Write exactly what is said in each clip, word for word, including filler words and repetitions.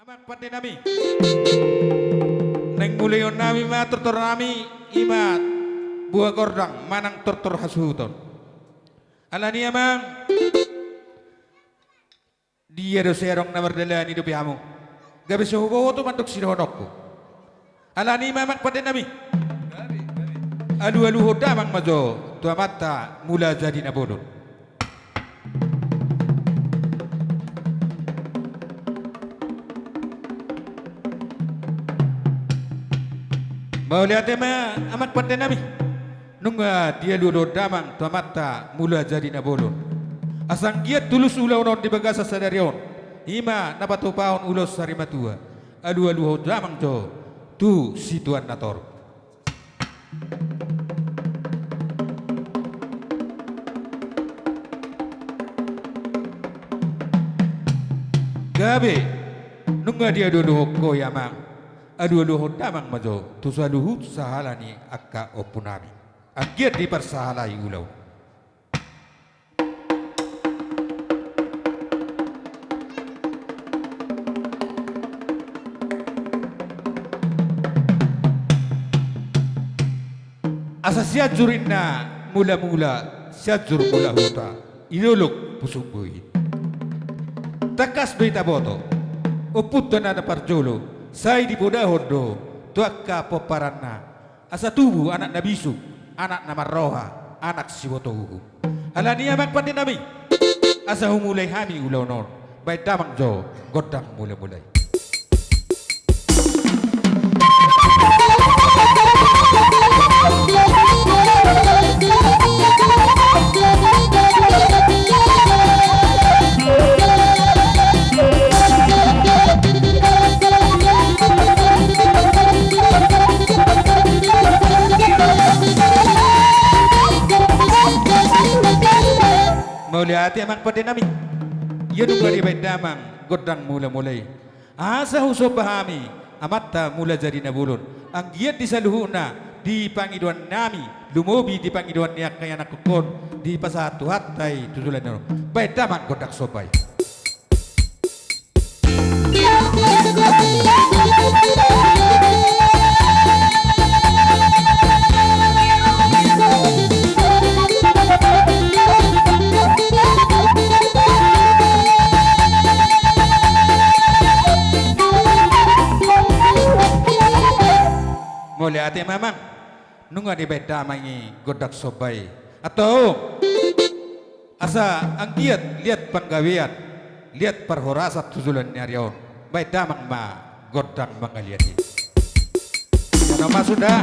Amang pande nami, naeng mulihon nami ma tortor nami, i ma buha gordang manang tortor hasuhuton. Alani i amang, dia do sai adong na mardalani dope hamu? Gabe so huboto mandok sidohononku. Alani i ma amang pande nami, alualuhon damang ma jo tu amanta Mula Jadi Nabolon. Mauliate ma amang pande nami. Nunga dialualuhon damang tu amanta Mula Jadi Nabolon. Asa anggiat tulus ulaon on di bagasan sadari on, i ma na patupahon ulaon sarimatua. Alualuhon damang jo tu situan na torop. Gabe, nunga dialualuhon ho i amang. Alualuhon damang ma jo tu saluhut sahala ni angka ompu nami. Anggiat diparsahalai ulaon. Asa Sianjur inna mulamula, Sianjur mula huta, i dolok Pusuk Buhit. Tangkas do i taboto, ompunta na parjolo sai dipodahon do tu angka pomparanna. Asa tubu anak na bisuk, anak na marroha, anak siboto uhum. Alani i amang pande nami, asa humulai hami ulaon on, baen damang jo gondang mulamula i. Mauliate amang pande nami. Ia nunga dibaen damang gondang mulamula i. Asa husomba hami amanta Mula Jadi Nabolon, anggiat di saluhutna di pangidoan nami, lumobi di pangidoan ni angka ianakhon, dipasahat Tuhanta i tu joloan ni ari on. Baen damang gondang somba i. Mauliate ma amang. Nunga dibaen damang i gondang somba i. Antong, asa anggiat liat panggabean, liat parhorasan tu joloan ni ari on, baen damang ma gondang mangaliat i. Ia na masuk da.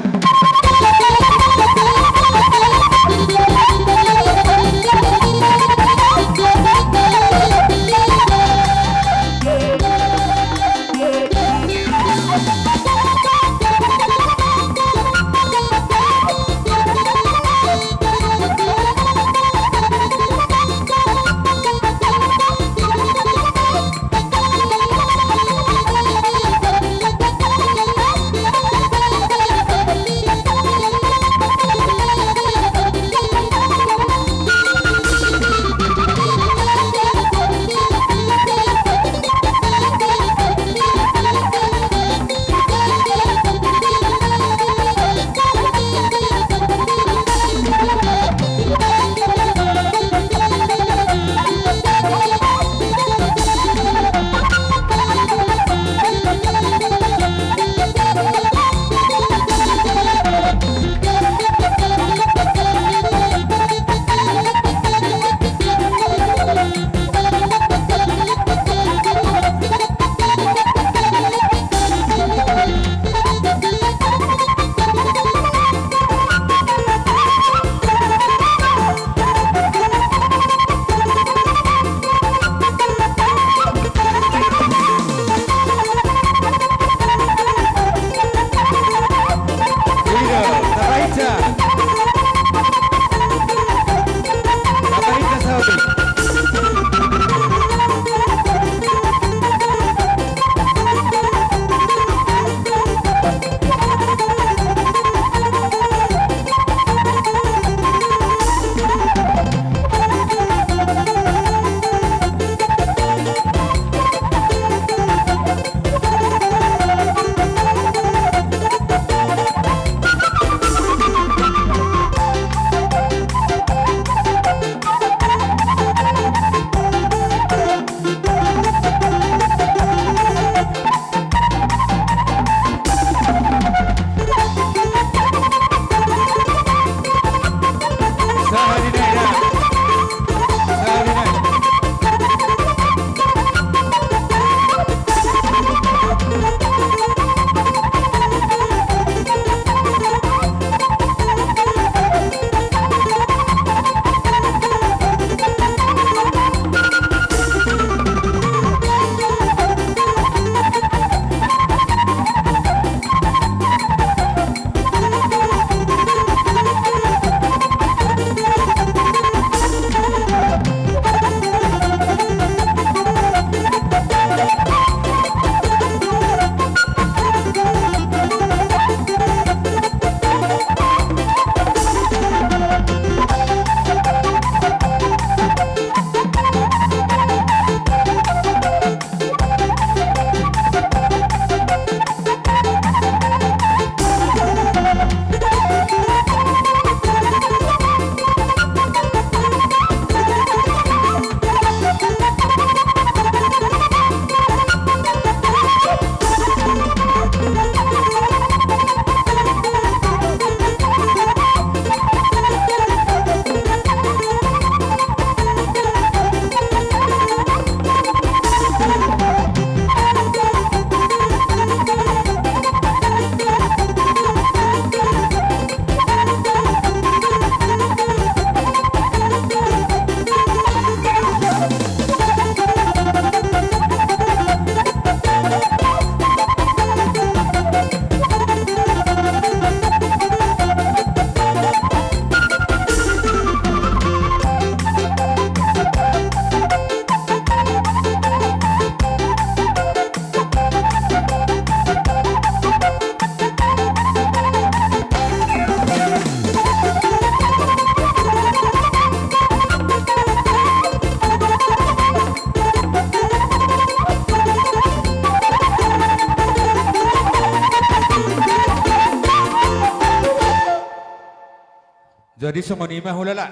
Jadi songon i ma hulala.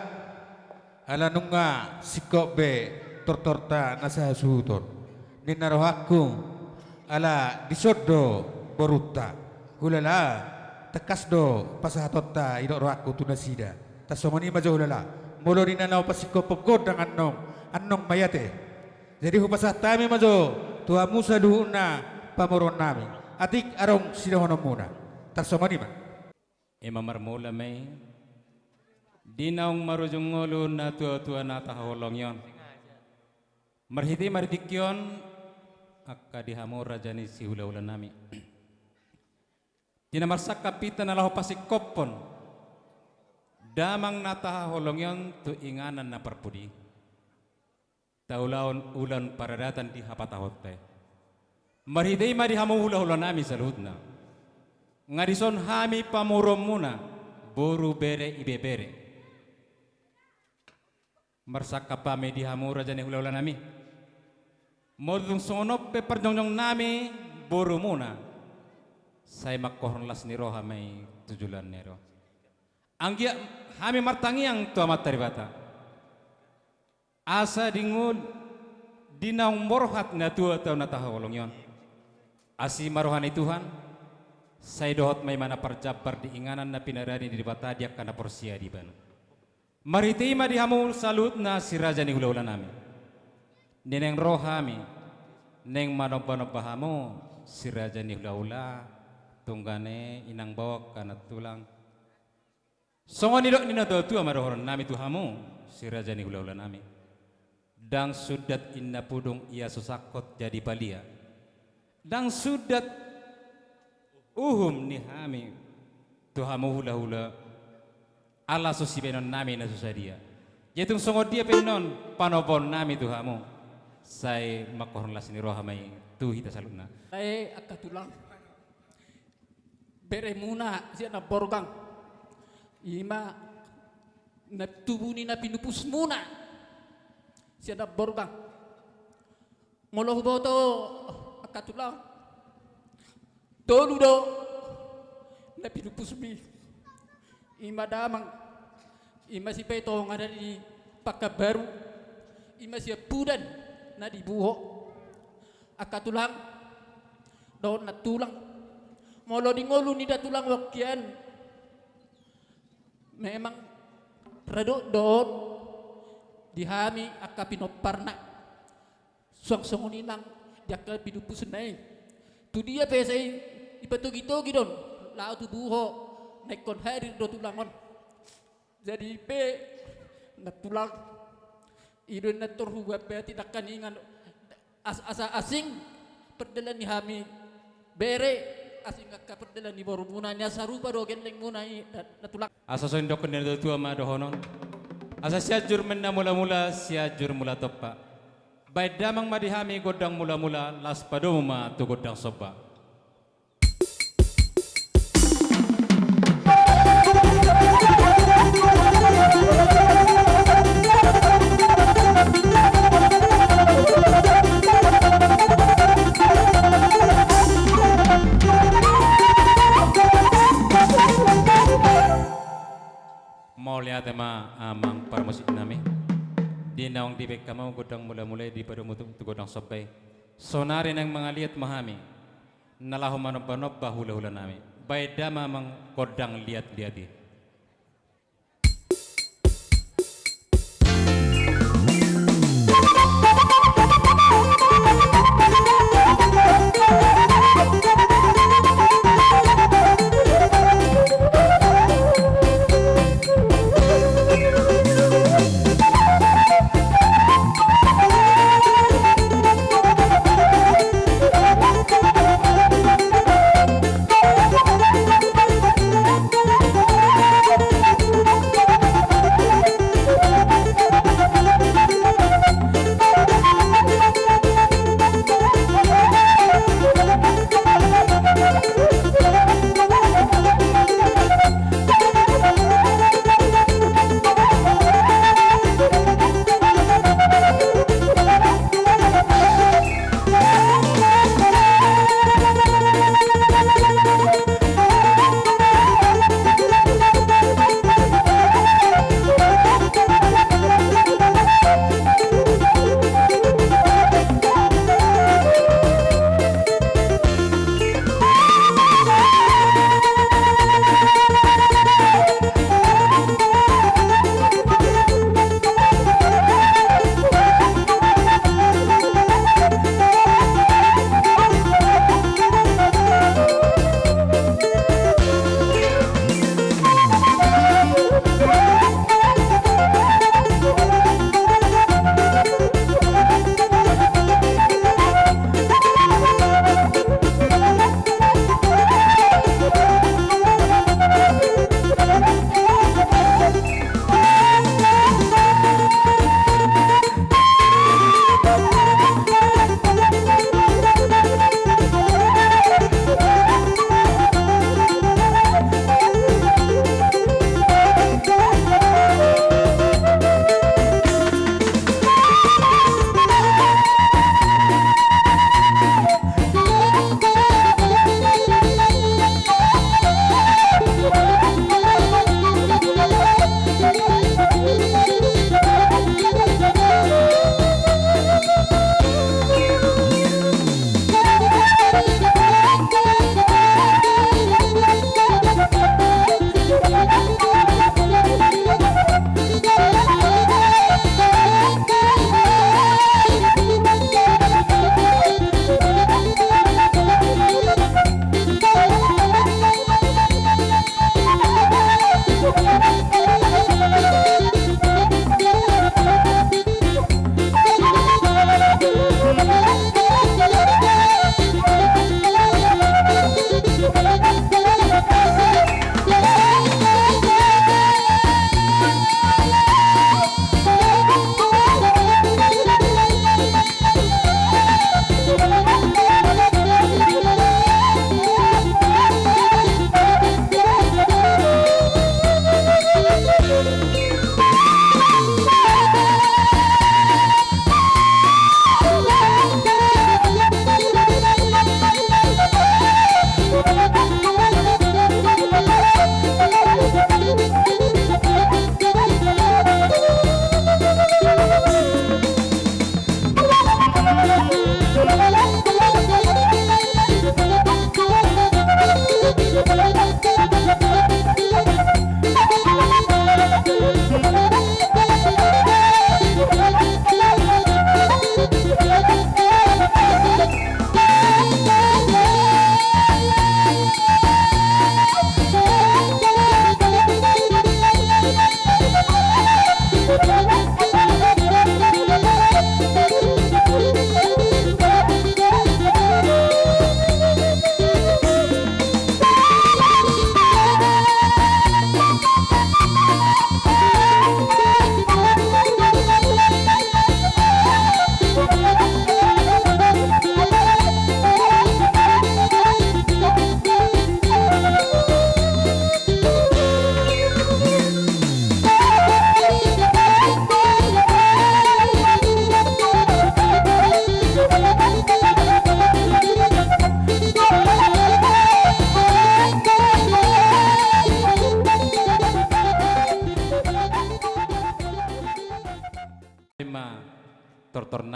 Ala nunga singkop be tortorta na sahasuhuton. Ninna rohangku, ala dison do borunta. Hulala, tangkas do pasahatonta, didok rohangku, tu nasida. Tarsongon i ma jo hulala. Molo di na laho pasingkophon gondang annon, annon ma i ate. Jadi hupasahat hami ma jo tu hamu saluhutna pamoruonnami. Atik adong sidohononmuna. Tarsongon i ma. Ima marmula ma i. Di naung marujung ngolu natuatua na tahaholongi on. Marhite ma di tingki on, angka di hamu raja ni sihulahulanami. Di na marsangkap hita na laho pasingkophon damang na tahaholongi on tu inganan na parpudi. Taulahon ulaon paradatan di hapatahonta i. Marhite i ma di hamu hulahulanami saluhutna. Nga dison hami pamoruonmuna, boru, bere, ibebere. Marsangkap hami di hamu raja ni hulahulanami. Molo tung songon on pe parjongjongnami borumuna, sai mangkorhon las ni roha ma i tu joloan ni ari on. Anggiat hami martangiang tu Amanta Debata. Asa di ngolu, di naung borhat natuatua na tahaholongi on. Asi ma roha ni Tuhan, sai dohot ma ibana parjambar di inganan na pinarade ni Debata di angka na porsea di ibana. Marhite i ma di hamu saluhutna si raja ni hulahulanami. Di naeng ro hami, naeng manombanomba hamu si raja ni hulahula, tunggane inang bao angka nantulang. Songon nidok ni natuatua ma dohononnami tu hamu, si raja ni hulahulanami. Ndang sundat inna pudung ia so sangkot jadi palia. Ndang sundat uhum ni hami tu hamu hulahula, ala so sibaenonnami na so sadia. Jadi tung songon dia pe annon panombaonnami tu hamu, sai mangkorhon las ni roha ma i tu hita saluhutna. Ai angka tulang. Beremuna sian Namborgang, ima na tubu ni na pinupusmuna sian Namborgang. Molo huboto angka tulang, tolu do na pinupusmi, ima damang, ima si Petongan na di Pakanbaru, ima si Ampudan na di Buho. Angka tulang dohot nantulang, molo di ngolu ni datulang on hian, memang radot do on di hami angka pinomparna, suang songon i nang di angka pinupusna i. Tu dia pe sai dipatogitogi do on laho tu Buho, na ingkon hadir do tulang on. Jadi pe nantulang, i do na tor hubaen hami, dangka ningan, asa asing pardalanan ni hami bere, asing angka pardalanan ni borumuna, na sarupa do gellengmuna i nantulang. Asa songon i dohonon ni natuatua ma dohonon. Asa Sianjur ma na mulamula, Sianjur mula tompa. Baen damang ma di hami gondang mulamula, laos padomu ma tu gondang somba. Mauliate ma amang parmusiknami. Di naung dibaen hamu gondang mulamula i, dipadomu tu gondang somba i. Saonari naeng mangaliat ma hami na laho manombanomba hulahulanami. Baen damang gondang liatliat i.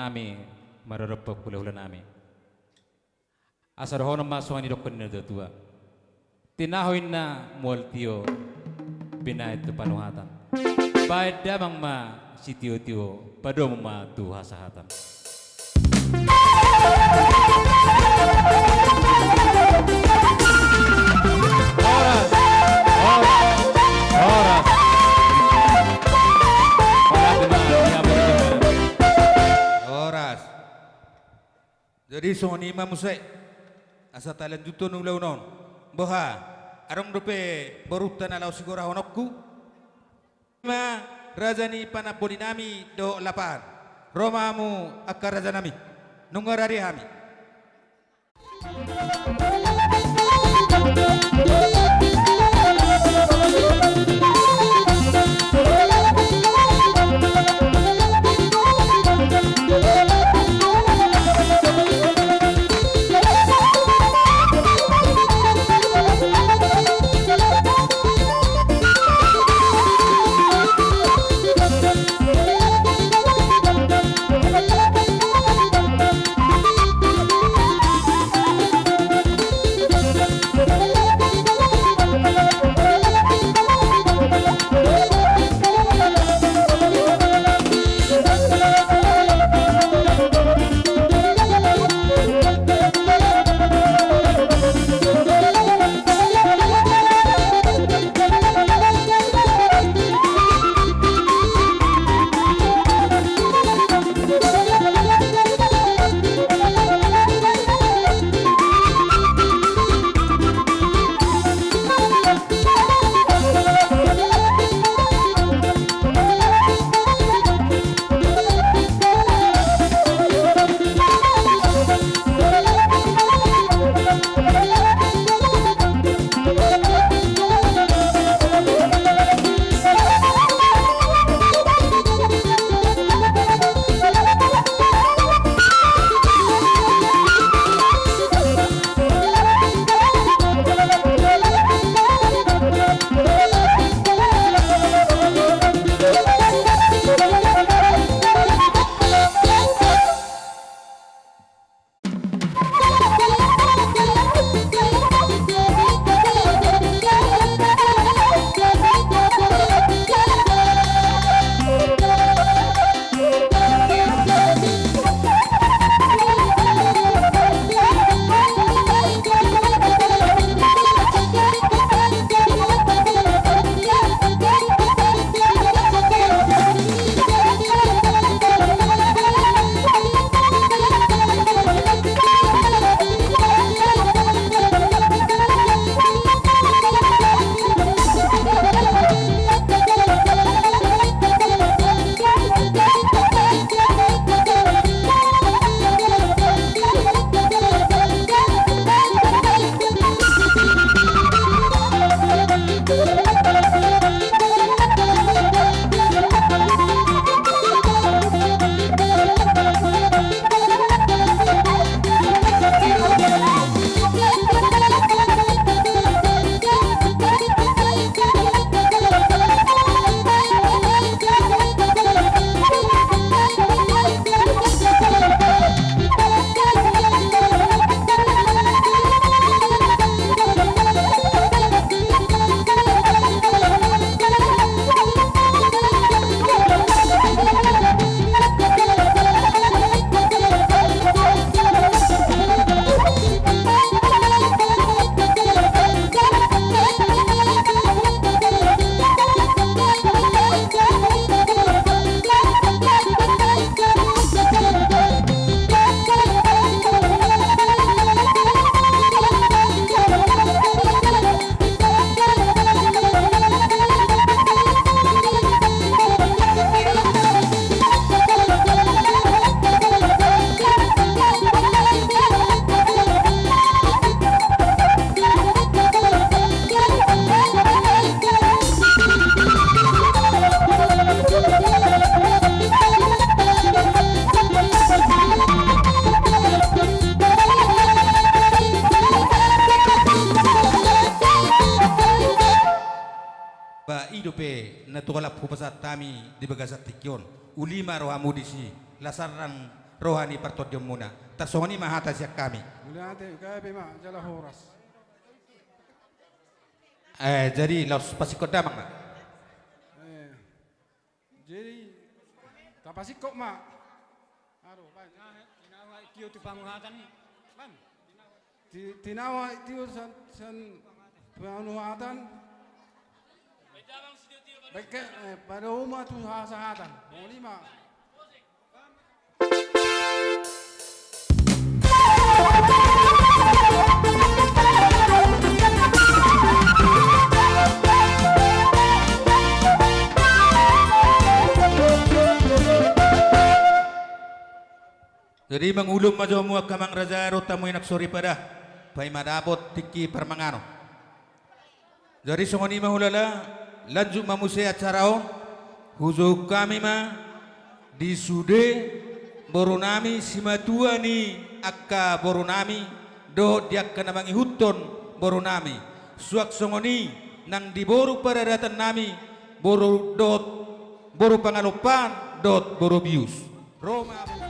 nami, maradophon hula-hula nami. Asa dohonon ma songon i didok ni natuatua. Tinaho inna mual tio, binahen tu panuhatan. Bahen damang ma sitiotio, padomu ma tu hasahatan. Horas, horas, horas. Horas. Jadi songon i ma muse, asa talanjuthon ulaon on. Boha, adong dope borunta na laho sigorahononku? Ima raja ni panamboli nami dohot lapahan. Ro ma hamu angka raja nami. Nunga rade hami. Ba i dope na tuhalap hupasahat hami di bagasan tingki on. Uli ma rohamu disi, las ardan roha ni partondionmuna. Tarsongon i ma hata sian hami. Mauliate, gabe ma jala horas. Eh, jadi laos pasingkop damang ma. Eh, jadi tapasingkop ma. Aduh, baen. Tinahu aek tio tu panguhatan i. Baen. Ti-, tinahu aek tio sian, sian panguhatan. Baen, eh, pado uma tu hasahatan. Songon i ma. Jadi mangulon ma jo hamu angka amang raja dohot hamu inang soripada, paima dapot tingki parmanganon. Jadi songon i ma hulala, lanjut ma muse acara on, hujou hami ma di sude boru nami, simatua ni angka boru nami, dohot di angka na mangihuthon boru nami. Suang songon i nang di boru paradaton nami, boru dohot boru Pangalompaan dohot boru Bius. Ro ma.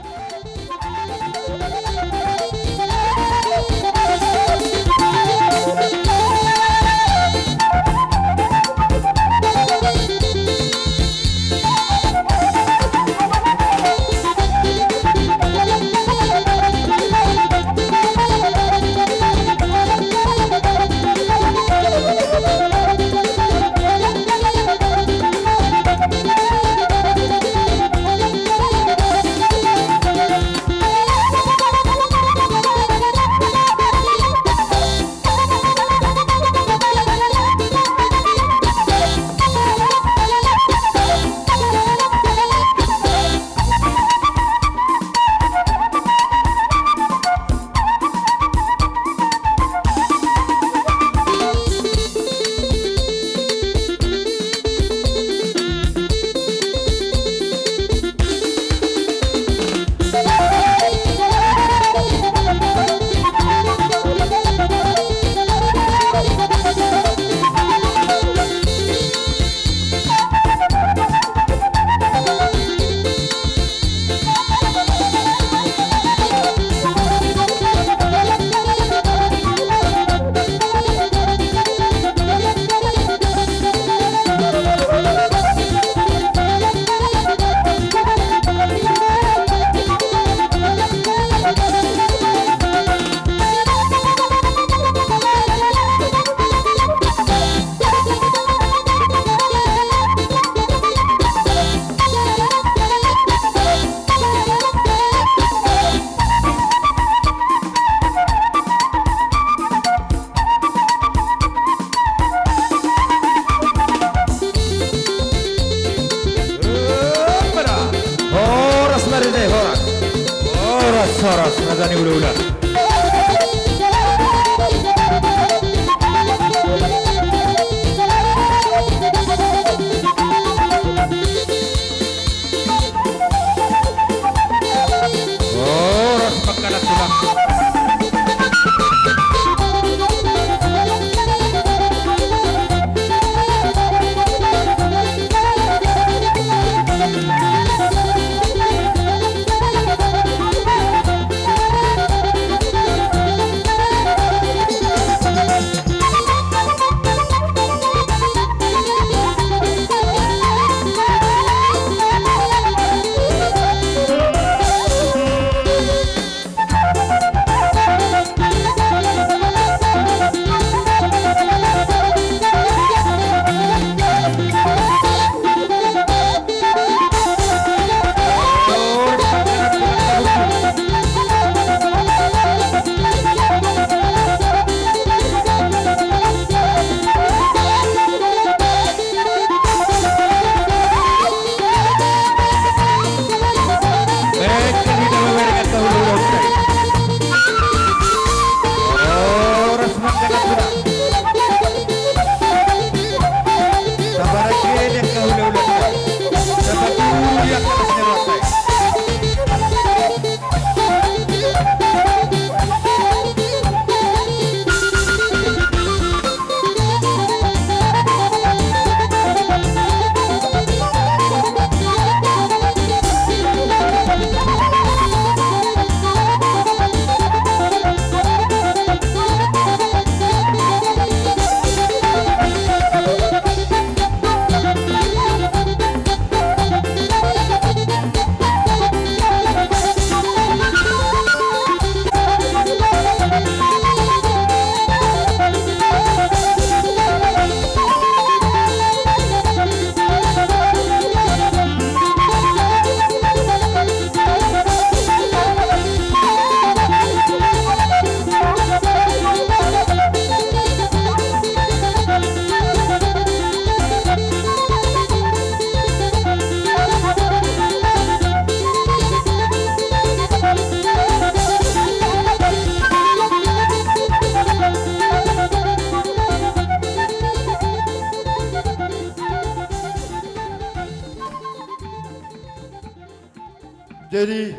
Jadi,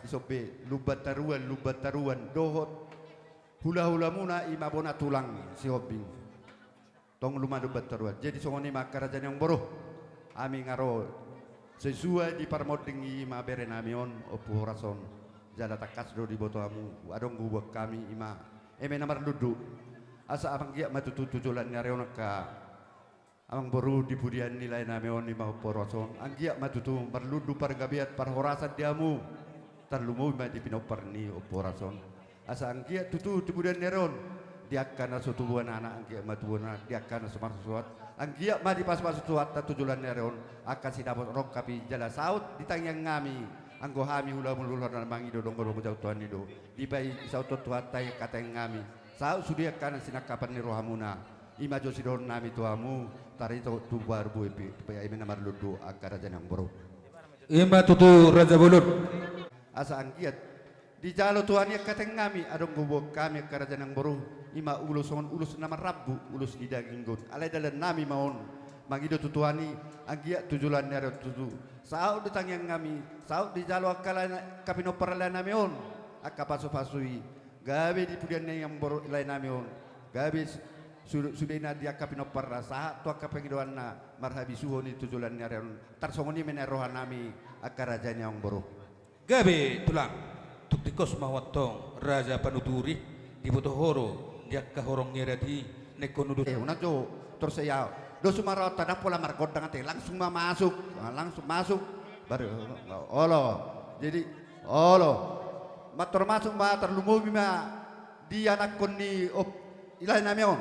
isombe, Lumban Taruan, Lumban Taruan, dohot hulahulamuna i ma bona tulang Sihombing. Tong luma Lumban Taruan. Jadi songon i ma angka raja ni amang boru. Hami nga ro sesuai di parmonding i ma berenami on, Ompu Horas on. Jala tangkas do diboto hamu, adong huboan hami i ma eme na marlundu. Asa anggiat ma tutu tu joloan ni ari on angka amang boru di pudian ni laenami on i ma Ompu Horas on. Anggiat ma tutu marlundu pargabean parhorasan di hamu. Tarlumobi ma di pinompar ni Ompu Horas on. Asa anggiat tutu di pudian ni ari on, di angka na so tubuan anak, anggiat ma tubuan anak, di angka na so marsuat, anggiat ma dipasupasu Tuhanta tu joloan ni ari on, angka sidapot rongkap i jala saut di tangiangnami, anggo hami hulahulamuna mangido dongan, dongan jaut Tuhan i do. Dipasaut Tuhanta i angka tangiangnami, saut sude angka na sinangkapan ni rohamuna. I ma jo sidohononnami tu hamu, taringot tu parbue pe, pe, eme na marlundu angka raja ni amang boru. I ma tutu raja bolon. Asa anggiat dijalo Tuhan i angka tangiangnami, adong huboan hami angka raja ni amang boru, i ma ulos on, ulos na marrambu, ulos ni daging on. Alai dalannami ma on mangido tu Tuhan i, anggiat tu joloan ni ari on tutu saut di tangiangnami, saut dijalo angka lae, angka pinompar laenami on, angka pasupasu i, gabe di pudian ni amang boru laenami on, gabe su-, su-, sudena di angka pinomparna sahat tu angka pangidoanna marhabisuhon i tu joloan ni ari on. Tarsongon i ma na rohanami angka raja ni amang boru. Gabe tulang, tung tingkos ma ho antong raja panuturi, diboto ho do di angka horong ni adat i, nangkon udur. Eh, unang jo, torus ia. Dos sumara on, ndang pola margondang ate, langsung ma masuk. Ah, langsung masuk. Baru, olo. Jadi, olo. Ma termasuk ma, tarlumobi ma di anakkon ni op-, laenami on.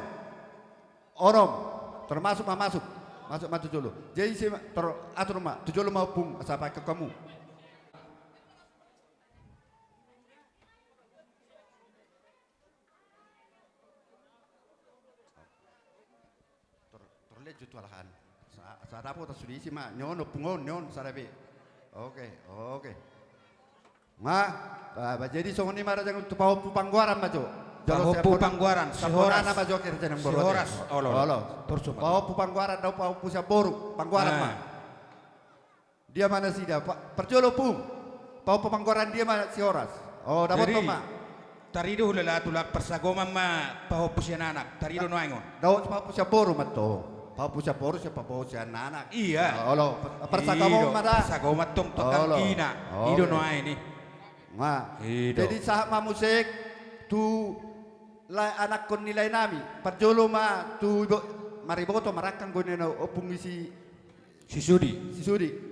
Orom, termasuk ma masuk. Masuk ma tu jolo. Jadi ise ma, tor-, atur ma, tu jolo ma ompung, asa pakai kamu. Tor, tor lejo tu alahan. Sa-, sada po ta sude isi ma, nyon ompung on, nyon, sada be. Oke, oke. Nga, ba, ba, jadi songon i ma raja, tu pahompu panggoaran ma jo. Jolo pahompu siamboru, panggoaran, si Horas. Samborana ma jo, angka raja ni amang boru. Si Horas, olo, olo. Olo. Torus ma. Pahompu panggoaran, dao pahompu siamboru, panggoaran ma. Ah. Dia ma nasida, pa-, parjolo ompung. Pahompu panggoaran dia ma si Horas. Oh, dapot ma. Jadi, tarido hulala tulang, parsagoman ma pahompu sian anak. Tarido nuaeng on. Dao pahompu siamboru ma to. Pahompu siamboru sian pahompu sian anak. Iya. Ah, olo, par-, parsagoman ma da. Parsagoman tong, tong. Olo. Tangkina. Olo. I do nuaeng i. Nga. I do. Jadi sahat ma muse tu la-, anakkon ni laenami. Parjolo ma tu ibo-, mariboto marangkang goni na ompung i si Si Sudi. Si Sudi.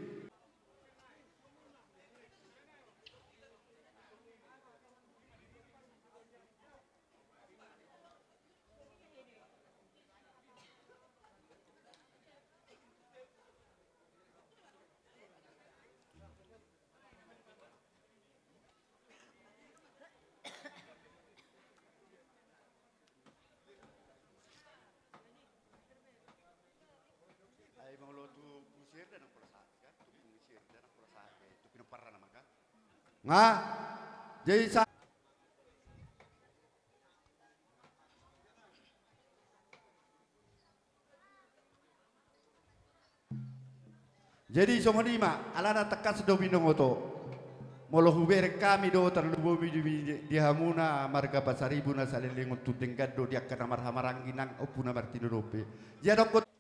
Ai molo tu Pung Sirda nang pola sahat, kan? Tu Pung Sirda nang pola sahat, eh, tu pinomparna nang, kan? Nga, jadi sa- Jadi songon i ma, alana tangkas do binongotho. Molo hubereng hami do tarlumobi di, di, di hamuna marga Pasaribu na saleleng on, tung denggan do di angka na marhahamaranggi nang ompu na martinodohon pe. Jadi adong hot-,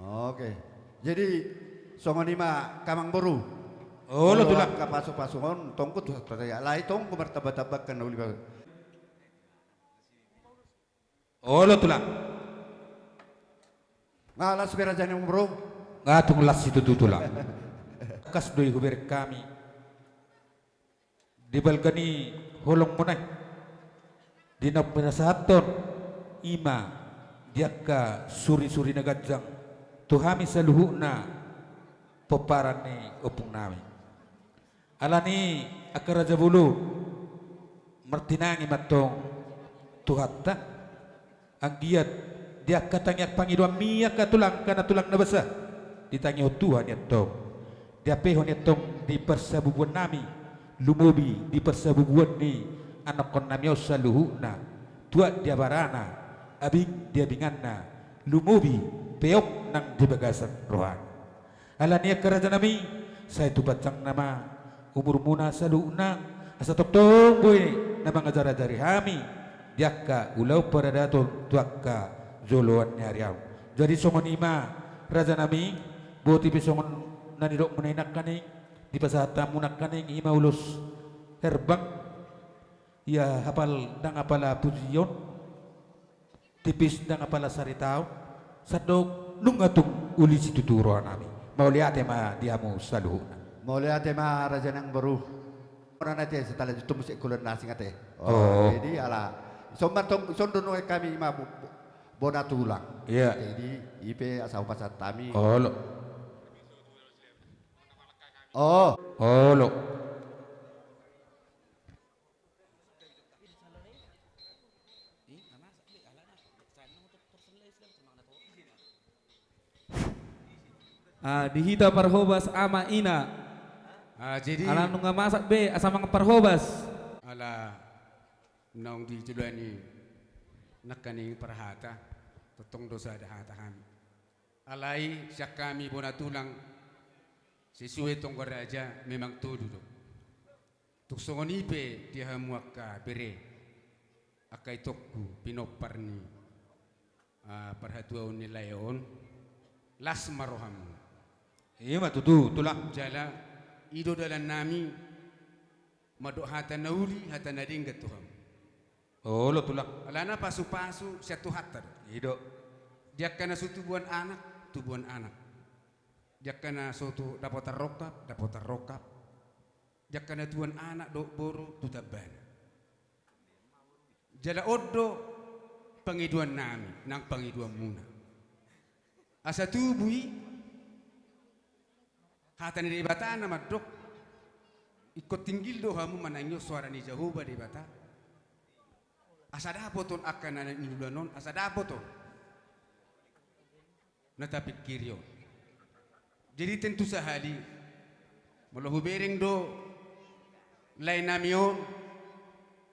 oke. Jadi songon i ma angka amang boru. Olo, molo tulang. Angka pasupasu on tong tu hata, alai tong martambatamba angka na uli ba- Olo, tulang. Nga las be raja ni amang boru. Nga tung las situtu, tulang. Tangkas do i hubereng hami di balga ni holongmuna i. Di na pinasahathon i ma di angka surisuri na ganjang tu hami saluhutna pomparan ni ompungnami. Alani i angka raja bolon, martinangi ma antong Tuhanta, anggiat di angka tangiang pangidoanmi angka tulang, angka na tulang na basa, ditangihon Tuhan i antong. Diampehon i antong di parsabubuannami, lumobi di parsabubuan ni anakkonnami on saluhutna, tuat di abarana, abing di abinganna, lumobi peop nang di bagasan rohana. Alani i angka rajanami, Sai tu panjang nama umurmuna saluhutna, asa tongtong boi na mangajar-ajari hami di angka ulaon paradaton tu angka joloan ni ari on. Jadi songon i ma, raja nami, boti pe songon na nidokmuna i nangkaning, dipasahat hamu nangkaning i ma ulos herbang. Ia hapal ndang apala pujion, tipis ndang apala saritaon, sandok nunga tung uli situtu roha nami. Mauliate ma di hamu saluhutna. Mauliate ma raja nang boru. Ora na te setelah itu musik kulen nasing ate. Oh. Jadi ala sombar tong sondo nunga kami ma bo-, bo-, bona tulang. Iya. Jadi i pe asa upasahat hami. Olo. Oh. Olo. Ah, di hita parhobas ama ina. Ah, jadi ala nunga masak be asa mangan parhobas. Ala naung dijoloani nangkaning parhata, tongtong do sada hata hami. Alai sian hami bona tulang, sesuai tonggo raja memang tolu do. Tung songon i pe di hamu angka bere, angka itongku pinompar ni, ah, parhatuaon ni lae on, las ma rohamu. I ma tutu, tulang. Jala i do dalan nami mandok hata na uli, hata na denggan tu hamu. Olo, tulang. Alana pasu-pasu sian Tuhanta do. I do. Di angka na so tubuan anak, tubuan anak. Di angka na so tu dapotan rongkap, dapotan rongkap. Di angka na tubuan anak dohot boru tu tambana. Jala on do pangidoan nami nang pangidoanmuna. Asa tubu i hata ni Debata na mandok, ingkon tinggil do hamu manangihon soara ni Jahowa Debata. Asa dapoton angka na niuloan on, asa dapoton na tapingkiri on. Jadi tentu sahali, molo hubereng do lae nami on,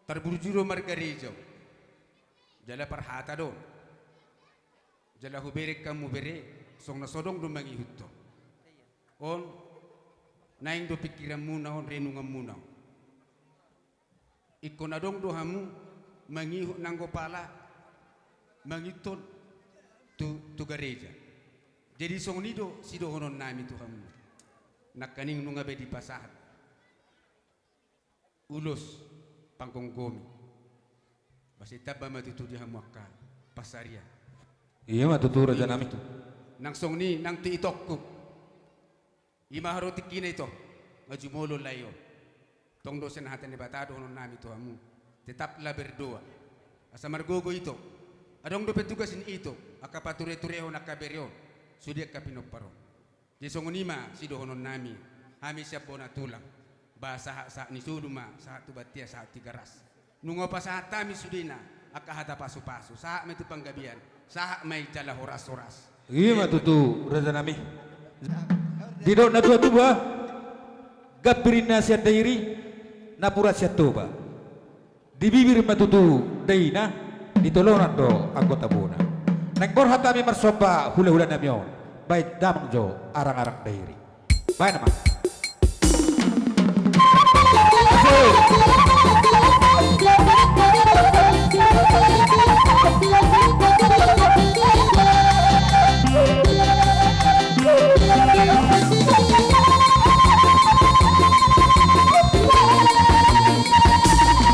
tarburju do margareja on. Jala parhata do on. Jala hubereng hamu bere, songon na so adong do mangihuthon. On, naeng do pingkiranmuna on, renunganmuna on. Ingkon adong do hamu mangihut nanggo pala mangihuthon tu, tu gareja. Jadi songon i do sidohonon nami tu hamu. Nangkaning nunga be dipasahat ulos panggomgomi. Basa i tamba ma tutu di hamu angka pansarian. I ma tutu raja nami. Nang songon i nang tu itongku. I ma haru tingkina ito, nga jumolo lae on. Tong do sian hata ni Debata dohonon nami tu hamu. Tetaplah berdoa. Asa margogo ito. Adong dope tugas ni ito, angka pature-turehon angka bere on, sude angka pinompar on. Jadi songon i ma sidohonon nami, hami sian bona tulang. Ba sahat-sahat ni solu ma, sahat tu Bantia, sahat Tigaras. Nunga hupasahat hami sudena angka hata pasu-pasu, sahat ma i tu panggabean, sahat ma i jala horas-horas. I ma tutu raja nami. Didok natua-tua, gambir ninna sian dairi, napuran sian toba. Di bibir ma tutu daina, di tolonan do anggota bona. Naeng borhat hami marsomba hula-hula nami on, baen damang jo arang-arang dairi. Baen ma.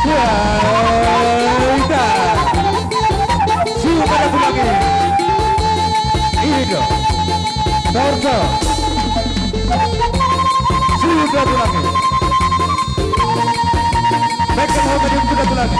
Wah, ita. Sudah tulang i. Ini do. Torso. Sudah tulang i. Baik, kalau mau tadi sudah tulang i.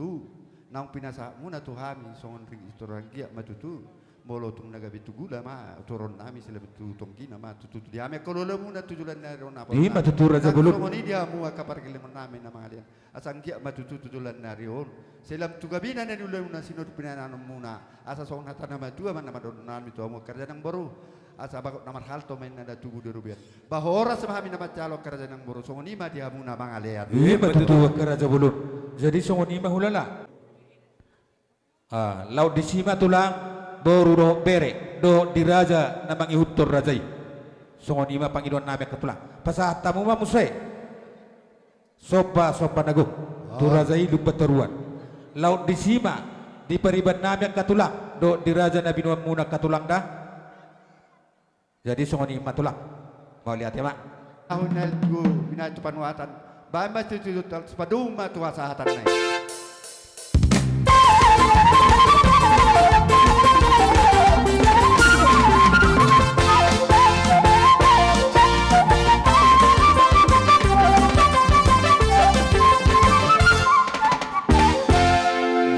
tu naung pinasahatmuna tu hami songon ring itor, anggiat ma tutu molo tung na gabe tu gula ma toronnami, sai lam tu tonggina ma tutu di hami angka ulaonmuna tu joloan ni ari on. Ima tutu, Raja Bolon. Songon i di hamu angka pargellengon nami na mangalean, asa anggiat ma tutu tu joloan ni ari on sai lam tu gabina na niulaonmuna, sinur pinahanonmuna, asa songon hata na matua ma na mandok nami tu hamu angka raja nang boru, asa bagot na marhalto ma inna na tubu di robean. Ba horas ma hami na manjalo angka raja nang boru, songon i ma di hamu na mangalean. Ima tutu angka Raja Bolon. Jadi songon i ma hulala. Ah, laos disi ma tulang, boru dohot bere dohot di raja na mangihuthon raja i. Songon i ma pangidoan nami angka tulang. Pasahat hamu ma muse somba, somba na gok tu raja i, lumban toruan. Laos disi ma di pariban nami angka tulang dohot di raja na binoanmuna angka tulang da. Jadi songon i ma tulang. Mauliate ma. Ahu na tu binahen tu panuatan, baen ma tu tutu, sipadomu ma tu hasahatan na i.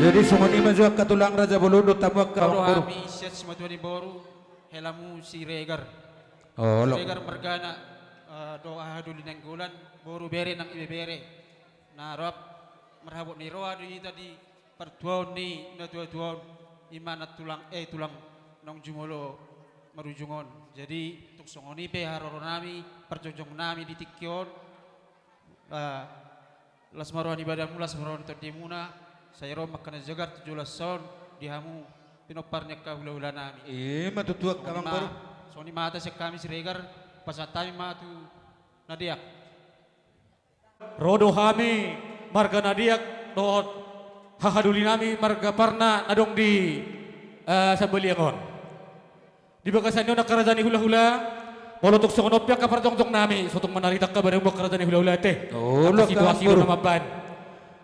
Jadi songon i ma jo angka tulang, Raja Bolon, dohot hamu angka amangboru. Hami sian simatua ni boru, helamu Siregar. Olo. Siregar margana, eh, dohot hahadoli Nainggolan, boru bere nang ibebere. Na rap marhabot ni roha do hita di partuaon ni natuatua on, ima na tulang, eh, tulang naung jumolo marujung on. Jadi tung songon i pe haroro nami, parjongjong nami di tingki on. Ah, las ma roha ni badanmu, las ma roha ni tondimuna, sai ro ma angka na jagar tu joloan on di hamu pinompar ni angka hulahula nami. Ima tutu angka amangboru. Songon i ma hata sian hami Siregar, pasahat hami ma tu na deak. Ro do hami marga na deak dohot hahadoli nami marga Parna na adong di, eh, Sambaliang on. Di bagasan ni on angka raja ni hulahula, molo tung songon on pe angka parjongjong nami, so tung manarita angka badanmu angka raja ni hulahula ate. Olo, angka situasi do na mambaen.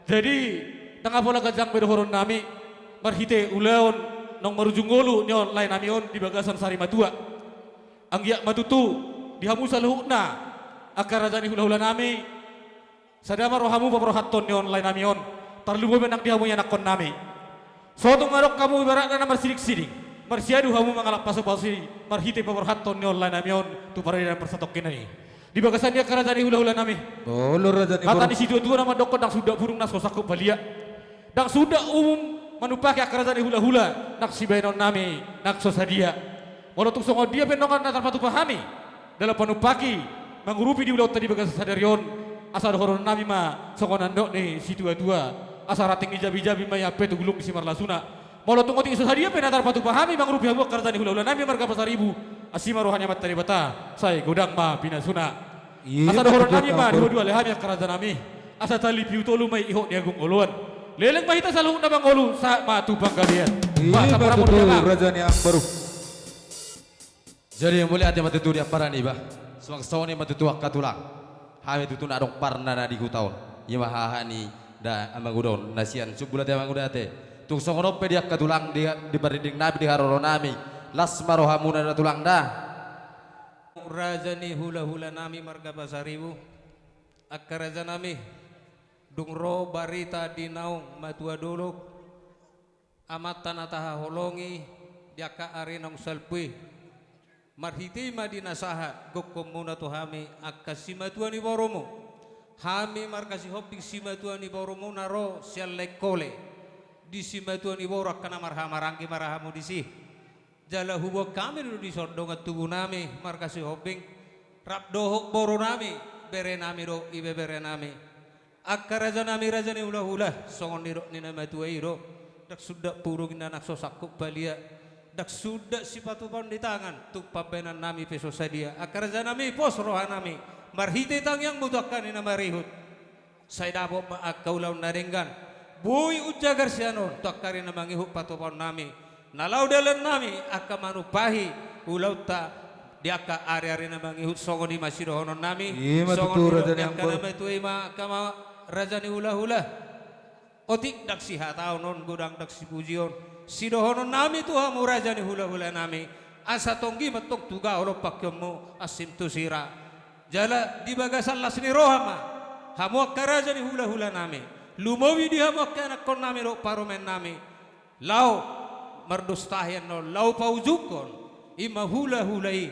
Jadi ndang pola ganjang be dohonon nami marhite ulaon naung marujung ngolu ni on lae nami on di bagasan sari matua. Anggiat ma tutu di hamu saluhutna angka raja ni hulahula nami, sada ma rohamu paborhathon ni on lae nami on, tarlumobi nang di hamu ianakhon nami. So tung adong hamu ibaratna na marsidingsiding, marsiadu hamu mangalap pasupasuon marhite paborhathon ni on lae nami on tu paradaton parsatongkinan i. Di bagasan i angka raja ni hulahula nami. Olo, raja ni boru. Hata ni situatua na mandokkon, ndang suda burung na so sangkup balia. Ndang suda umum manumpaki angka raja ni hulahula nang sibahenon nami nang so sadia. Molo tung songon dia pe nunga na tarpatupa hami dalan panumpaki mangurupi di ulaonta di bagasan sadari on, asa dohonon nami ma songon na nidok ni situatua, asa ranting ni jabijabi ma i ampe tu gulung ni simarlasuna. Molo tung otik so sadia pe na tarpatupa hami mangurupi hamu angka raja ni hulahula nami marga Pasaribu, asi ma roha ni Amanta Debata, sai godang ma pinasuna. Asa dohonon nami ma dua-dua ale hami angka raja nami, asa tali piu tolu ma i ihot ni agung oloan. Leleng ma hita saluhutna mangolu sahat ma tu panggabean. Ima tutu, raja ni amangboru. Jadi mauliate ma tutu di ampara niba. Suang songon i ma tutu angka tulang. Hami tutu na adong Parna na di huta on, ima haha ni da amang uda on na sian Sumbul ate, amang uda ate. Tung songon on pe di angka tulang di, di pardingding nami, di haroro nami, las ma rohamuna da tulang da. Raja ni hulahula nami marga Pasaribu, angka raja nami, dung ro barita di naung matua dolok, amanta na tahaholongi di angka ari naung salpu i, marhite i ma di na sahat gokhonmuna tu hami angka simatua ni borumu. Hami marga Sihombing simatua ni borumu na ro sian Laengkole, di simatua ni boru angka na marhahamaranggi ma rohamu disi. Jala huboan hami do dison dongan tubu nami marga Sihombing, rap dohot boru nami, bere nami dohot ibebere nami. Angka raja nami, raja ni hulahula, songon nidok ni na matua i do, ndang suda burung inna nang so sangkup balia, ndang suda sipatupaon ni tangan, tung pambahenan nami pe so sadia. Angka raja nami, pos roha nami marhite tangiangmu tu angka na marihut. Sai dapot ma angka ulaon na denggan, boi umjagar sian on tu angka ari na mangihut patupaon nami, na laho dalan nami angka manumpahi ulaonta di angka ari-ari na mangihut. Songon i ma sidohonon nami. Ima tutu, raja ni amangboru. Songon i ma angka raja ni hulahula. Otik ndang sihataon on, godang ndang sipujion, sidohonon nami tu hamu raja ni hulahula nami, asa tonggi ma antong tu gaol on pangkeonmu, ansim tu sira. Jala di bagasan las ni roha ma hamu angka raja ni hulahula nami, Lumobi di hamu angka ianakkonnami dohot parumaennami, laho mardostahi annon, laho paujunghon i ma hulahula i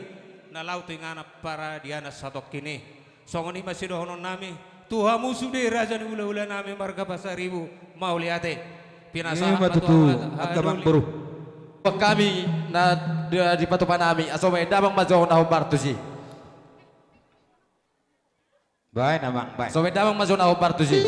na laho tu inganan paradianan satongkin i. Songon i ma sidohononnami tu hamu sude raja ni hulahulanami marga Pasaribu, mauliate. Pinasahat ma tu hamu angka amangboru. Hami na dipatupa nami, asa baen damang ma jo na hombar tusi. Baen amang, baen. Asa baen damang ma jo na hombar tusi.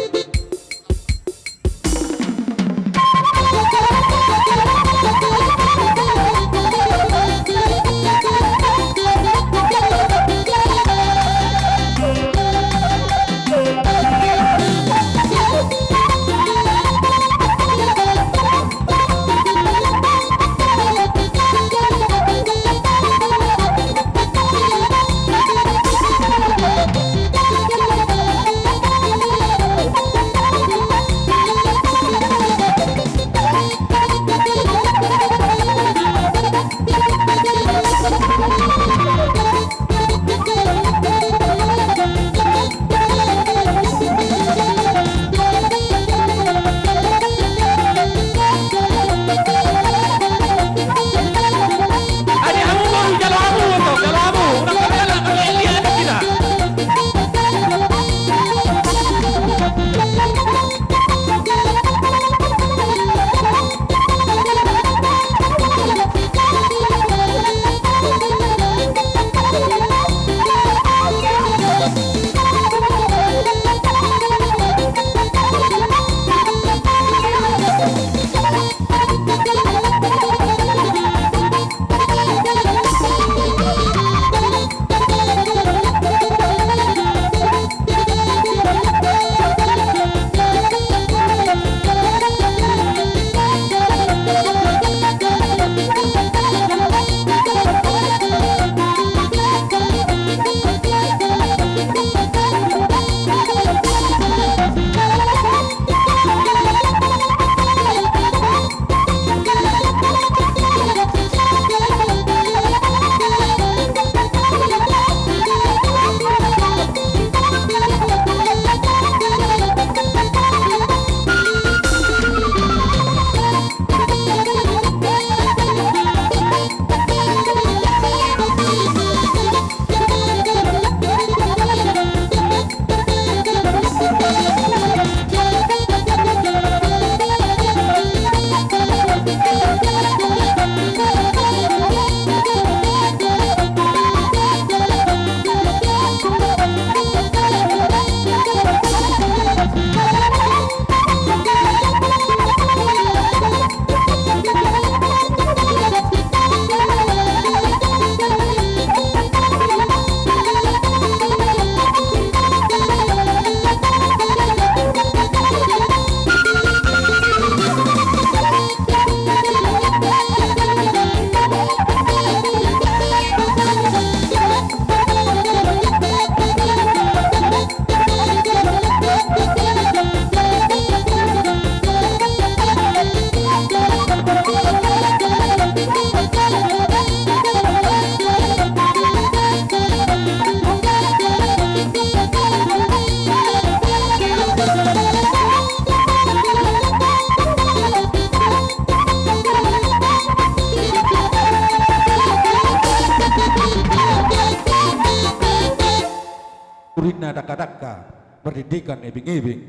Urinna dangka-dangka, mardendekan ebeng-ebeng.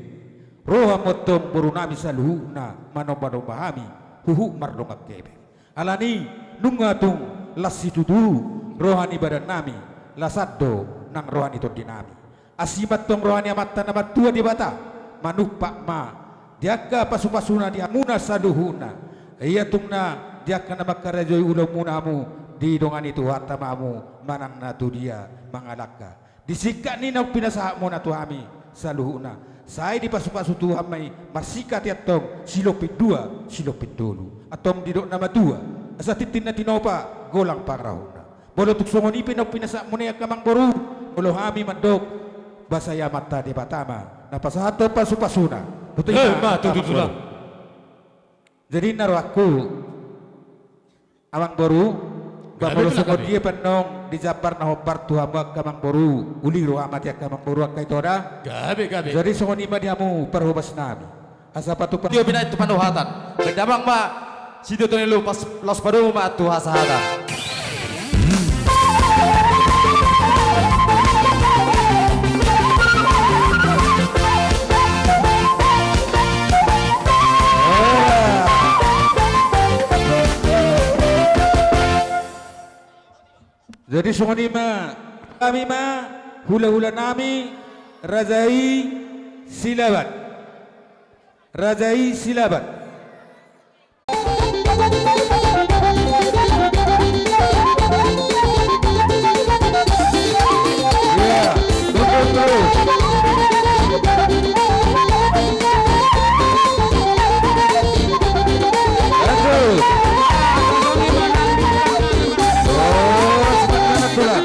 Ro hamu antong borunami saluhutna, manomba-nomba hami, huhut mardongan kebeng. Alani nunga tung las situtu roha ni badannami, lasan do nang roha ni tondinami. Asi ma antong roha ni Amanta na martua Debata, manumpak ma di angka pasu-pasuna di hamuna saluhutna. Ia tung na di angka na mangkarajoi ulaonmuna hamu, didongani Tuhanta ma hamu manang na tu dia mangalangka. Di singkat ni naung pinasahatmuna tu hami saluhutna, sai dipasu-pasu Tuhan ma i marsingkat i antong silompit dua, silompit tolu. Antong didok na matua, asa tintin na tinopa, golang pangarahutna. Molo tung songon i pe naung pinasahatmuna i angka amangboru, molo hami mandok, boasa i Amanta Debata ma na pasahathon pasu-pasuna. Botima, eh, ma, tutu, amangboru. Jadi na rohangku, amangboru, Gabe, molo songon dia pe annon di jambar na hombar tu hamu angka amangboru, uli roha ma di angka amangboru, angka ito da. Gabe, gabe. Jadi songon i ma di hamu parhobas nami. Asa patupa. Tio binaen tu pandohatan. Baen damang ma sitio ni lompa, laos padomu ma tu hasahatan. Jadi songon i ma, hami ma hulahula nami, Raja i Silaban. Raja i Silaban. Iya, betul, betul. Lanjut. Oh, semangat, tulang.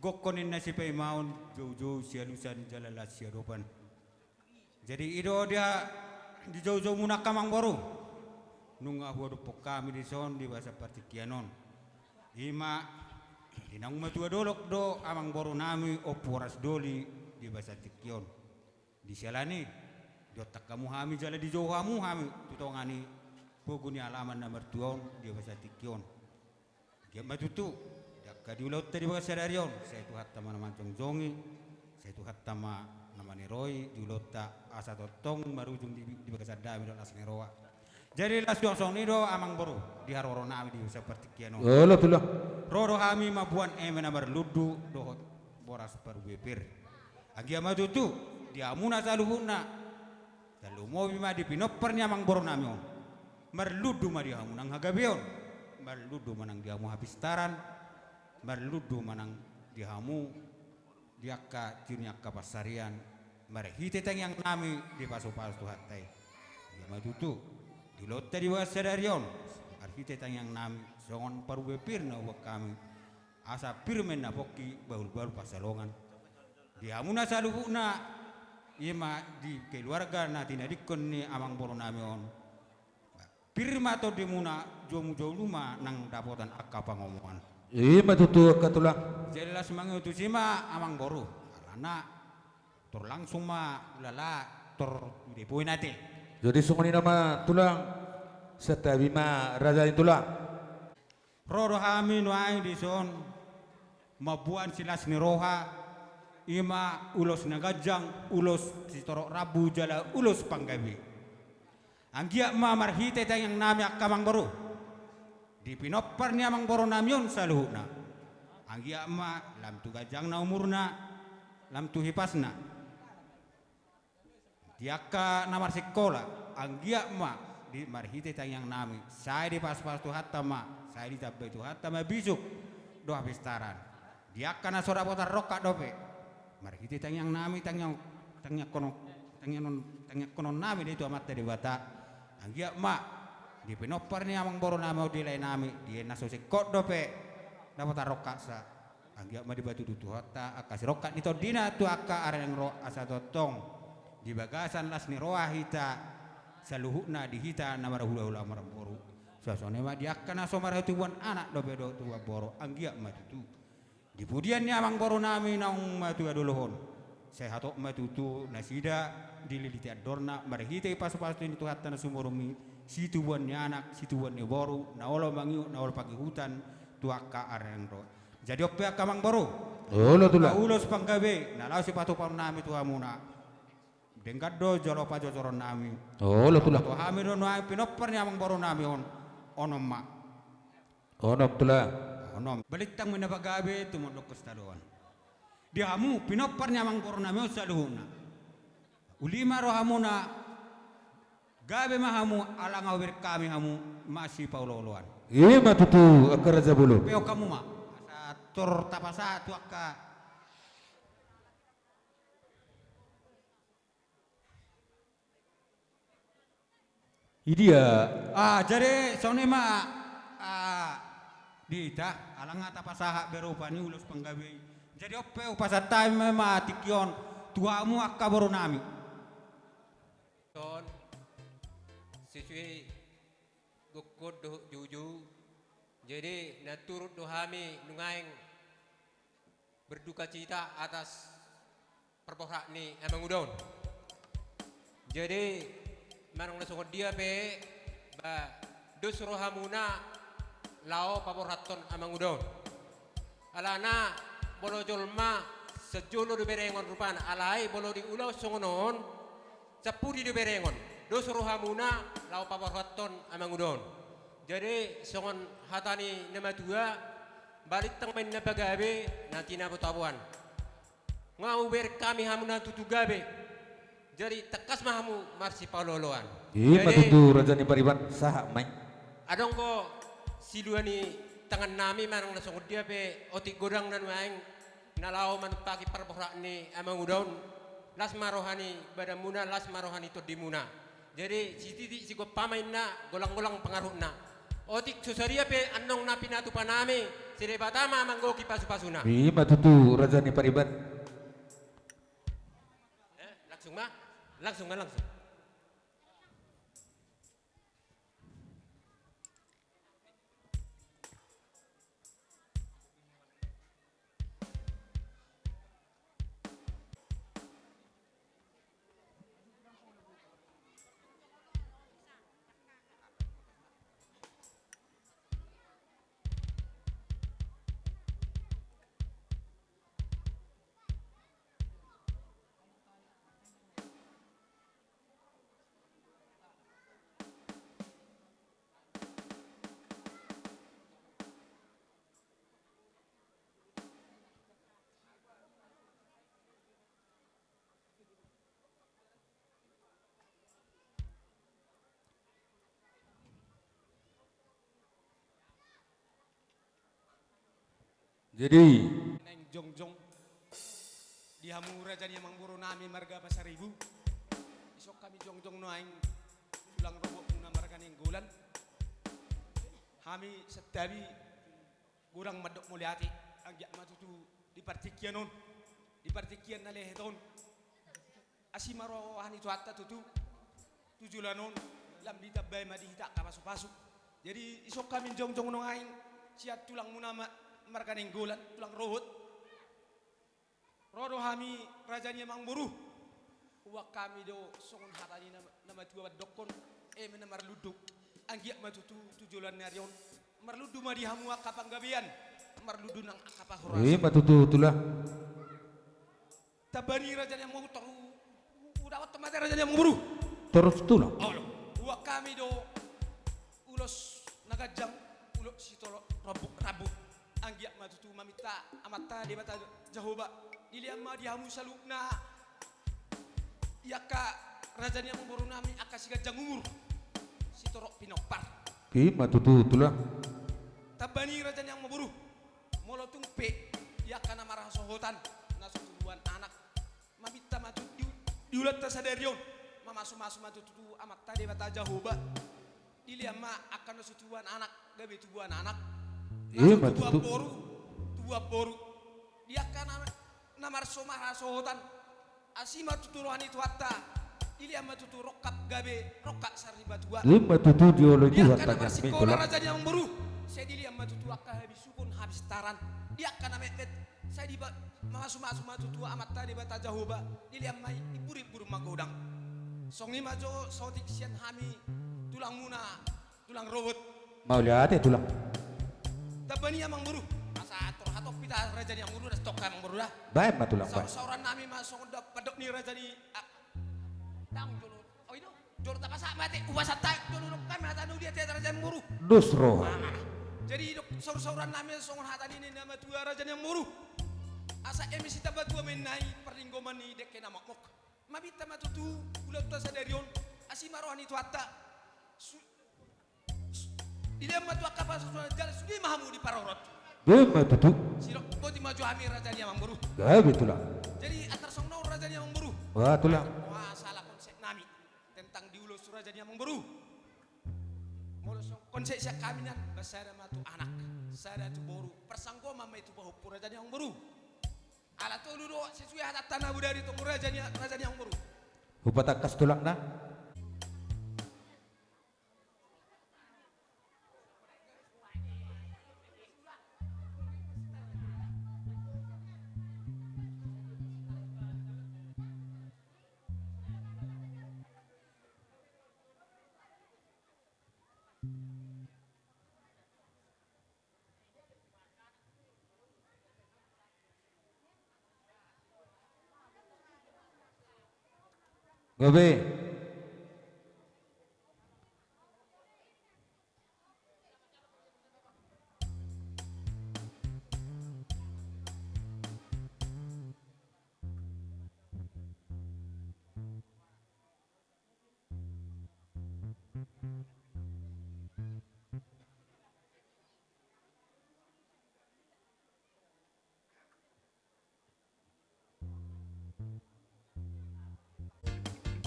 Pokok ni na sipaimaon, joujou sialusan jala las siadopan. Jadi i do dia di joujoumuna angka amangboru. Nunga huadophon hami dison di bagasan partingkian on. Ima di naung matua dolok do amangboru nami Ompu Horas Doli di bagasan tingki on. Di siala ni i, diontak hamu hami jala dijou hamu hami tu tonga ni pogu ni alaman na martua on di bagasan tingki on. Anggiat ma tutu, di angka di ulaonta di bagasan sadari on, sai Tuhanta ma na manjongjongi, sai Tuhanta ma na maniroi di ulaonta asa tongtong marujung di, di bagasan dame dohot las ni roha. Jadi laos songon i do amangboru, di haroro nami di bagasan partingkian on. Olo tulang. Ro do hami mamboan eme na marlundu dohot boras parbue pir. Anggiat ma tutu, di hamuna saluhutna, tarlumobi ma di pinompar ni amangboru nami on. Marlundu ma di hamu nang hagabeon, marlundu ma nang di hamu hapistaran, marlundu ma nang di hamu di angka tiur ni angka pansarian, marhite tangiang nami dipasupasu Tuhanta i. Anggiat ma tutu, di ulaonta di bagasan sadari on, marhite tangiang nami, songon parbue pir na huboan hami, asa pir ma inna pongki bahulbahul pansalongan. Di hamuna saluhutna, ima di keluarga na tinadingkon ni amangboru nami on. Pir ma tondimuna, jomujolu ma nang dapotan angka pangomoan. Ima tutu angka tulang. Jadi laos mangihutusi ma amangboru. Alana tor langsung ma ulala tor tu Depo i nate. Jadi songon i nama tulang. Santabi ma raja ni tulang. Ro do hami nuaeng dison mamboan silas ni roha, ima ulos na ganjang, ulos sitorop rambu jala ulos panggabe. Anggiat ma marhite tangiang nami angka amangboru, di pinompar ni amangboru nami on saluhutna. Anggiat ma lam tu ganjangna umurna, lam tu hipasna. Di angka na marsikola, anggiat ma di marhite tangiang nami, sai dipasupasu Tuhanta ma, sai ditambai Tuhanta ma bisuk dohot hapistaran. Di angka na so dapotan rongkap dope, marhite tangiang nami, tangiang, tangiangkonon, tangiangkonon, tangiangkonon nami do i tu Amanta Debata. Anggiat ma di pinompar ni amangboru nami on, di lae nami, di na so singkop dope dapotan rongkapsa. Anggiat ma dipatudu Tuhanta angka sirongkap ni tondina tu angka ari na naeng ro, asa tongtong di bagasan las ni roha hita saluhutna di hita na marhulahula marboru. Suang songon i ma di angka na so marhatubuan anak dope dohot tubuan boru, anggiat ma tutu di pudian ni amangboru nami naung matua dolok on, sai hatop ma tutu nasida dililiti andorna marhite pasupasu ni Tuhanta na sumurung i, situbuan ni anak, situbuan ni boru, na olo mangihut, na olo pangihutan tu angka ari na naeng ro. Jadi on pe angka amangboru. Olo tulang. Ulos panggabe na laho sipatupaon nami tu hamuna. Denggan do jolo pajojoron nami. Olo tulang. Tu hami do nuaeng pinompar ni amangboru nami on. Onom ma. Onom tulang. Onom. Balintang ma inna pagabe tumundalhon sitadoan. Di hamu pinompar ni amangboru nami on saluhutna. Uli ma rohamuna, gabe ma hamu, ala nga hubereng hami hamu masipaolooloan. Ima tutu angka raja bolon. Peok hamu ma. Asa tor tapasahat tu angka. Idia. Ah, jadi songon i ma, ah, di hita, ala nga tapasahat be rupani ulos panggabe i. Jadi on pe hupasahat hami ma tingki on tu hamu angka boru nami. Son, sesuai gokhon dohot joujou. Jadi na turut do hami nuaeng berdukacita atas parborat ni amanguda on. Jadi manang na songon dia pe, ba, dos rohamuna laho paborhathon amanguda on. Alana molo jolma sian jolo do berengon rupana, alai molo di ulaon songon on sampudi do berengon. Dos rohamuna laho paborhathon amanguda on. Jadi songon hata ni na matua, balintang ma inna pagabe na tinabotaboan. Nga hubereng hami hamu na tutu gabe. Jadi tangkas ma hamu marsipaolooloan. Ima tutu raja ni pariban, sahat ma i. Adong do silua ni tangan nami manang na songon dia pe otik godang na nuaeng na laho manumpaki parborat ni amanguda on. Las ma roha ni badanmuna, las ma roha ni tondimuna. Jadi sititik sigompa ma inna, golanggolang pangarahutna. Otik so sadia pe annon na pinatupa nami, si Debata ma manggohi pasupasuna. I ma tutu, raja ni pariban. Eh, langsung ma, langsung ma, langsung. Jadi naeng jongjong di hamu raja ni amangboru nami marga Pasaribu. Dison hami jongjong nuaeng, tulang robot muna marga Nainggolan. Hami santabi godang mandok mauliate, anggiat ma tutu di partingkian on, di partingkian na lehet on, asi ma roha ni Tuhanta tutu tu joloan on, lam ditambai ma di hita angka pasupasu. Jadi dison hami jongjong nuaeng sian tulang muna ma-, marga Nainggolan, tulang robot. Ro do hami raja ni amangboru. Huboan hami do songon hata ni na, na matua mandokkon, eme na marlundu, anggiat ma tutu tu joloan ni ari on marlundu ma di hamu angka panggabean, marlundu nang angka pahorasan. I ma tutu, tulang. Tamba ni raja ni amangboru, tor hu-, hu-, hudapothon ma hata raja ni amangboru. Torus, tulang. Olo, huboan hami do ulos na ganjang, ulos sitorop rambu, rambu. Anggiat ma tutu maminta Amanta Debata Jahowa, dilehon ma di hamu saluhutna, i angka raja ni amangboru nami, angka siganjang umur, sitorop pinompar. I ma tutu, tulang. Tamba ni raja ni amangboru, molo tung pe i angka na marhasohotan, na so tubuan anak, maminta ma tutu di, di ulaonta sadari on, mamasumasu ma tutu tu Amanta Debata Jahowa. Dilehon ma angka na so tubuan anak, gabe tubuan anak. Na so tubuan boru, tubuan boru. Di angka na, na marso-, marhasohotan, asi ma tutu roha ni Tuhanta. Dilehon ma tutu rongkap gabe, rongkap sarimatua. I ma tutu, dioloi Tuhanta. Di angka na marsikola, raja ni amangboru, sai dilehon ma tutu angka habisuhon, habistaran. Di angka na metmet, sai di ba-, mamasumasu ma tutu Amanta Debata Jahowa, dilehon ma i imbur-imbur magodang. Songon i ma jo saotik sian hami tulang muna, tulang robot. Mauliate, tulang. Tamba ni amangboru, asa tor hatop hita raja ni amangboru, das tongka amangboru da. Baen ma, tulang, baen. Saur-sauran nami ma songon da-, pandok ni raja ni, ah, tanggung jolo. Oh, i do. Jolo tapasahat ma ate, hupasahat hami jolo, dok hami hata na uli ate, raja ni amangboru. Dos roha. Ah, jadi dok saur-sauran nami songon hata ni na matua, raja ni amangboru. Asa eme sitambatua ma inna i parlinggoman ni dengke na mokmok. Maminta ma tutu ulaonta sadari on, asi ma roha ni Tuhanta. Su-, su-, dilehon ma tutu angka pasupasu jala sude ma hamu diparorot. Baen ma tutu. Sidok boti ma jo hami, raja ni amangboru. Gabe, tulang. Jadi antar songon on, raja ni amangboru. Wah, tulang. Wah, salah konsep nami tentang di ulos, raja ni amangboru. Molo songon konsep sian hami nian, ba sada ma tu anak, sada tu boru, parsanggoman ma i tu pahompu, raja ni amangboru. Ala tolu do sesuai hatanta na bodari tong, raja ni, raja ni amangboru. Hupatangkas, tulang, na. Gabe.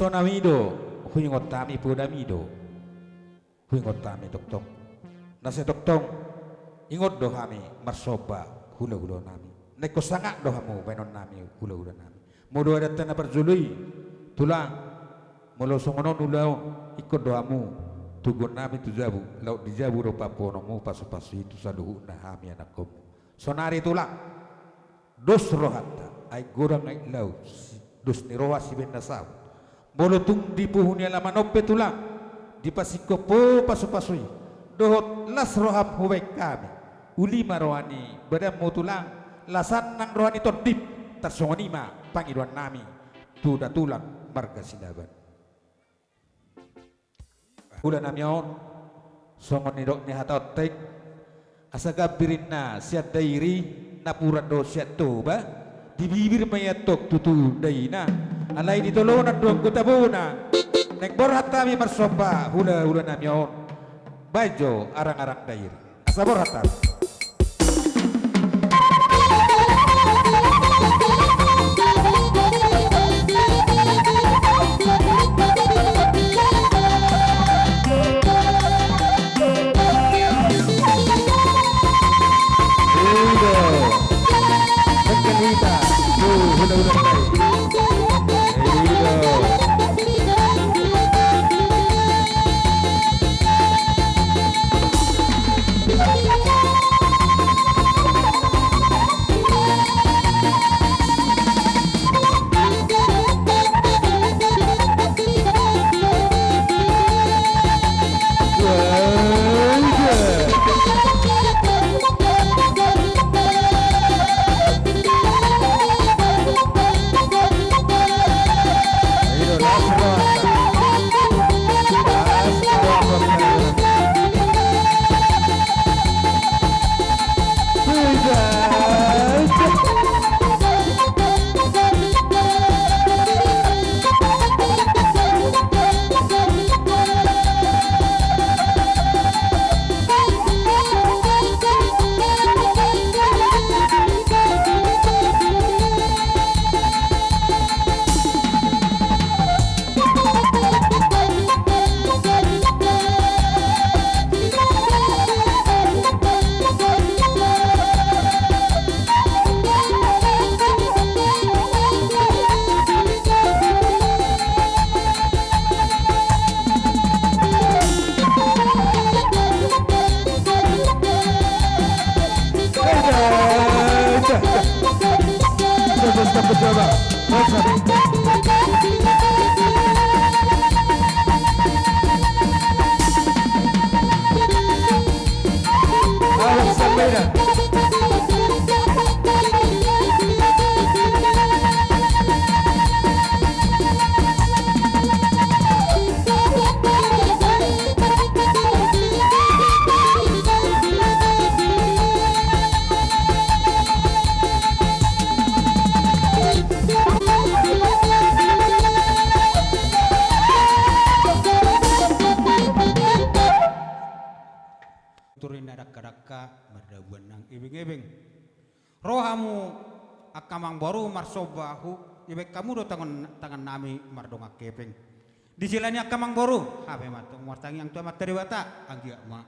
Tonami do, huingot hami, podami do, huingot hami tongtong. Na sai tongtong, ingot do hami marsomba hula-hula nami. Na ingkon sangap do hamu baenon nami hula-hula nami. Molo adatta na parjolo i, tulang, molo songon on ulaon, ingkon do hamu tubuan nami tu jabu, laho di jabu do pamboanonmu pasu-pasu i tu saluhutna hami anakkonmu. Saonari tulang, dos rohanta, aek godang aek laut, si-, dos ni roha sibaen na saut. Molo tung di puhu ni alaman on pe tulang, dipasingkop ho pasu-pasu i, dohot las roham hubaen hami. Uli ma roha ni badanmu tulang, lasan nang roha ni tondip, tarsongon i ma pangidoan nami tu da tulang marga Sinaban. Hula nami on, songon nidok ni hata on, asa gambir inna sian Dairi, napuran dohot sian Toba, di bibir ma i antong tutu daina, alai di tolonan do anggo tabona. Naeng borhat hami marsomba hula-hula nami on, baen jo arang-arang Dairi. Asa borhat hami. Turinna dakka-dakka, mardabuan nang ebeng-ebeng. Ro hamu angka amangboru marsomba, hubaen hamu do tangan, tangan nami mardongan hepeng. Di sela ni angka amangboru, hape ma antong martangiang tu Amanta Debata, anggiat ma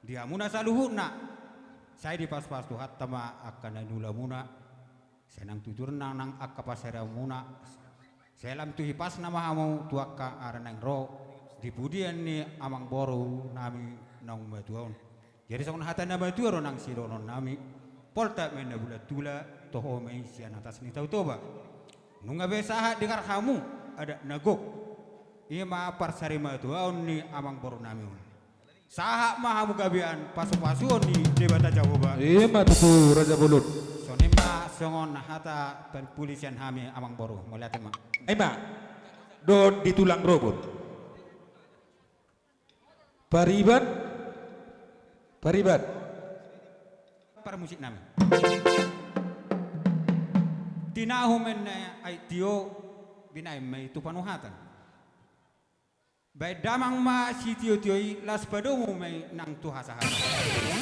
di hamuna saluhutna, sai dipasu-pasu Tuhanta ma angka na niulamuna, sai nang tutur nang angka pansarianmuna, sai lam tu hipasna ma hamu tu angka ari naeng ro di pudian ni amangboru nami naung matua on. Jadi songon hata na matua do nang sidohonon nami, poltak ma i na bulan tula, toho ma i sian atas ni Tao Toba. Nunga be sahat didengar hamu adat na gok, i ma parsarimatuaon ni amangboru nami on. Sahat ma hamu gabean pasu-pasuon ni Debata Jahowa. I ma tutu, Raja Bolon. Songon i ma songon hata pamuli sian hami amangboru. Mauliate ma. I ma, dohot di tulang robot. Pariban, pariban. Parmusik nami. Tinahu ma inna aek tio, binahen ma i tu panuhatan. Baen damang ma sitio-tio i, laos padomu ma i nang tu hasa-hasa.